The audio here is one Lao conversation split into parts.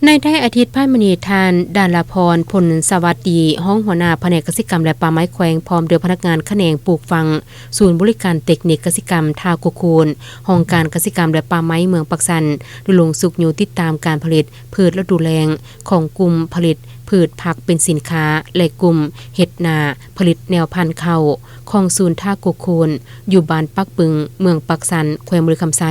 ໃນທ້າຍອາທິດຜ່ານມານີ້, ທ່ານ ດາລາພອນ ພົນສະຫວັດດີ ຮອງຫົວໜ້າພະແນກກະສິກຳ ແລະ ປ່າໄມ້ແຂວງ ພ້ອມດ້ວຍພະນັກງານຂະແໜງປູກຝັງ ສູນບໍລິການເຕັກນິກກະສິກຳທ່າໂກໂຄນ, ຫ້ອງການກະສິກຳ ແລະ ປ່າໄມ້ເມືອງປາກຊັນ ໄດ້ລົງຊຸກຍູ້ຕິດຕາມການຜະລິດພືດລະດູແລ້ງຂອງກຸ່ມຜະລິດພືດຜັກເປັນສິນຄ້າ ແລະ ກຸ່ມເຮັດນາຜະລິດແນວພັນເຂົ້າ ຂອງສູນທ່າໂກໂຄນ ຢູ່ບ້ານປາກປຶງ ເມືອງປາກຊັນ ແຂວງບໍລິຄຳໄຊ.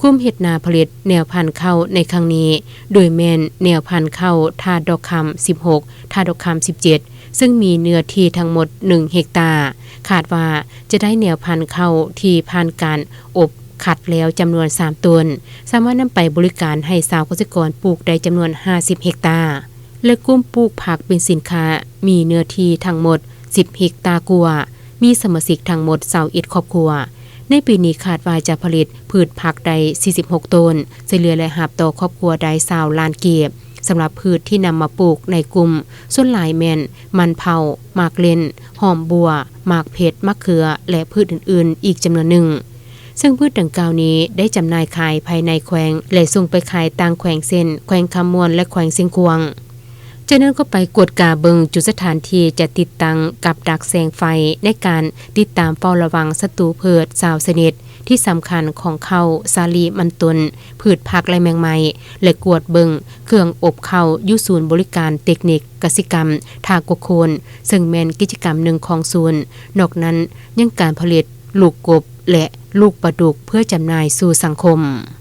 ກຸ່ມເຮັດນາຜະລິດແນວພັນເຂົ້າໃນຄັ້ງນີ້ ໂດຍແມ່ນແນວພັນເຂົ້າທ່າດອກຄຳສິບຫົກ ທ່າດອກຄຳສິບເຈັດ ເຊິ່ງມີເນື້ອທີ່ທັງໝົດໜຶ່ງເຮັກຕາ. ຄາດວ່າຈະໄດ້ແນວພັນເຂົ້າທີ່ຜ່ານການອົບຄັດແລ້ວຈຳນວນສາມໂຕນ, ສາມາດນຳໄປບໍລິການໃຫ້ຊາວກະສິກອນປູກໄດ້ຈຳນວນຫ້າສິບເຮັກຕາ. ແລະ ກຸ່ມປູກຜັກເປັນສິນຄ້າ ມີເນື້ອທີ່ທັງໝົດສິບເຮັກຕາກວ່າ, ມີສະມາຊິກທັງໝົດຊາວເອັດຄອບຄົວ. ໃນປີນີ້ຄາດວ່າຈະຜະລິດພືດຜັກໄດ້ສີ່ສິບຫົກໂຕນ, ສະເລ່ຍລາຍຮັບຕໍ່ຄອບຄົວໄດ້ຊາວລ້ານກີບ. ສຳລັບພືດທີ່ນຳມາປູກໃນກຸ່ມ ສ່ວນຫຼາຍແມ່ນມັນເຜົາ, ໝາກເລັ່ນ, ຫອມບົ່ວ, ໝາກເຜັດ, ໝາກເຂືອ ແລະ ພືດອື່ນໆອີກຈຳນວນໜຶ່ງ. ເຊິ່ງພືດດັ່ງກ່າວນີ້ໄດ້ຈຳໜ່າຍຂາຍພາຍໃນແຂວງ ແລະ ສົ່ງໄປຂາຍຕ່າງແຂວງ ເຊັ່ນ ແຂວງຄຳມ່ວນ ແລະ ແຂວງຊຽງຂວາງ. ຈາກນັ້ນກໍໄປກວດກາເບິ່ງຈຸດສະຖານທີ່ຈະຕິດຕັ້ງກັບດັກແສງໄຟ ໃນການຕິດຕາມເຝົ້າລະວັງສັດຕູພືດຊາວຊະນິດທີ່ສຳຄັນຂອງເຂົ້າ, ສາລີ, ມັນຕົ້ນ, ພືດຜັກ ແລະ ແມງໄມ້ ແລະ ກວດເບິ່ງເຄື່ອງອົບເຂົ້າຢູ່ສູນບໍລິການເຕັກນິກກະສິກຳທ່າກົກໂຄນ, ເຊິ່ງແມ່ນກິດຈະກຳໜຶ່ງຂອງສູນ. ນອກນັ້ນຍັງການຜະລິດລູກກົບ ແລະ ລູກປາດຸກເພື່ອຈຳໜ່າຍສູ່ສັງຄົມ.